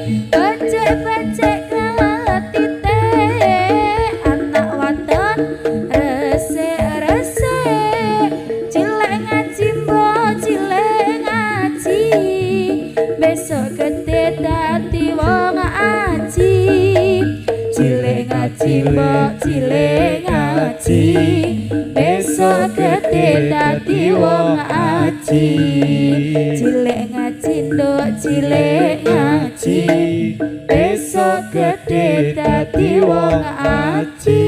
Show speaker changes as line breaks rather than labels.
Becik-becik ketite anak wadon resik-resik. Cilik ngaji mbok, cilik ngaji, besok gede dadi wong aji. Cilik ngaji mbok, cilik ngaji, besok gede dadi wong aji. Cilik ngaji nduk, cilik ngaji, besok gede dadi wong aji.